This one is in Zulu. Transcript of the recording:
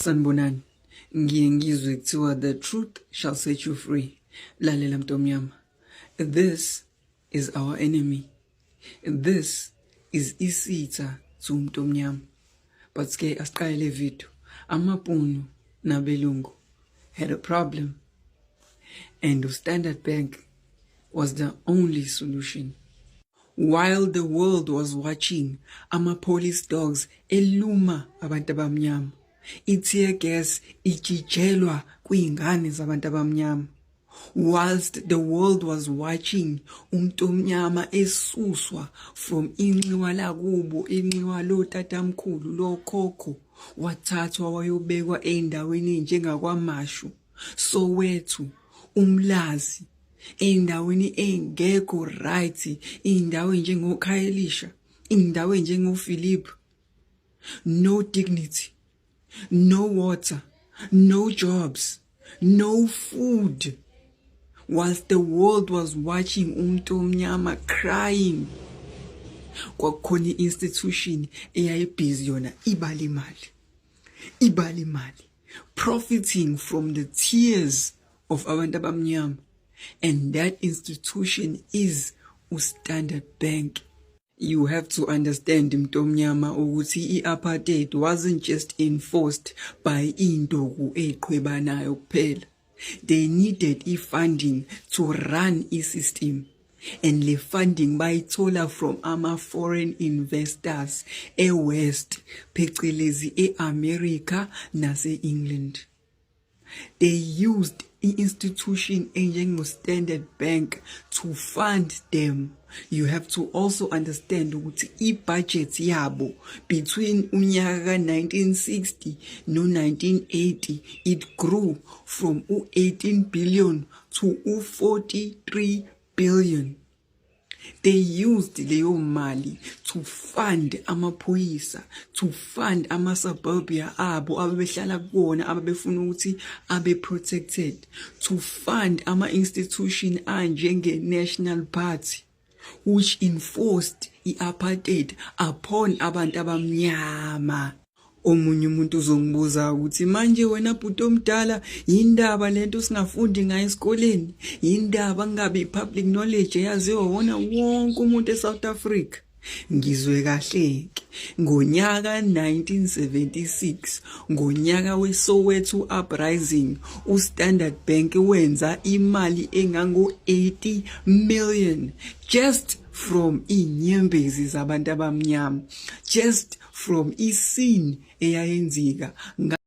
Sanibonani. Ngiye ngizwe kuthiwa the truth shall set you free. Lalela, mntomnyama. This is our enemy. This is isitha to umuntu omnyama. But ke asiqale le video. AmaBhunu nabelungu had a problem and Standard Bank was the only solution. While the world was watching ama-police dogs eluma abantu abamnyama, i-tear gas ijijelwa kwingane zabantu abamnyama, whilst the world was watching umuntu omnyama esuswa from inxiwa lakubo, inxiwa lotatamkhulu, lokhokho, wathathwa wayobekwa ey'ndaweni ey'njengakwaMashu, Soweto, uMlazi, ey'ndaweni ey'ngekho right, iy'ndawo ey'njengoKhayelitsha, iy'ndawo ey'njengoPhilippi. No dignity, no water, no jobs, no food. Whilst the world was watching umuntu omnyama crying, kwakukhona i-institution eyayibhizi yona ibala imali, ibala imali, profiting from the tears of abantu abamnyama, and that institution is uStandard Bank. You have to understand, mntomnyama, ukuthi i-apartheid wasn't just enforced by induku eziqhwebanayo kuphela. They needed i-funding to run i-system, and le funding bayithola from ama-foreign investors e-West, phecelezi e-America nase-England. They used i-institution enjengo-Standard Bank to fund them. You have to also understand ukuthi i-budget yabo between unyaka ka-1960 no-1980, it grew from u-18 billion to u-43 billion. They used leyo mali to fund amaphoyisa, to fund ama-suburbia abo ababehlala kuwona, ababefuna ukuthi abe protected, to fund ama-institution anjenge-National Party, which enforced i-apartheid upon abantu abamnyama. Omunye umuntu uzongibuza ukuthi manje wena bhuti omdala, yindaba lento singafundi ngayo esikoleni? Yindaba kungabi public knowledge eyaziwa wona wonke umuntu eSouth Africa? Ngizwe kahle ke, ngonyaka 1976, ngonyaka weSoweto Uprising, uStandard Bank wenza imali engango 80 million just from inyembezi zabantu abamnyama, just from iscene eyayenzika.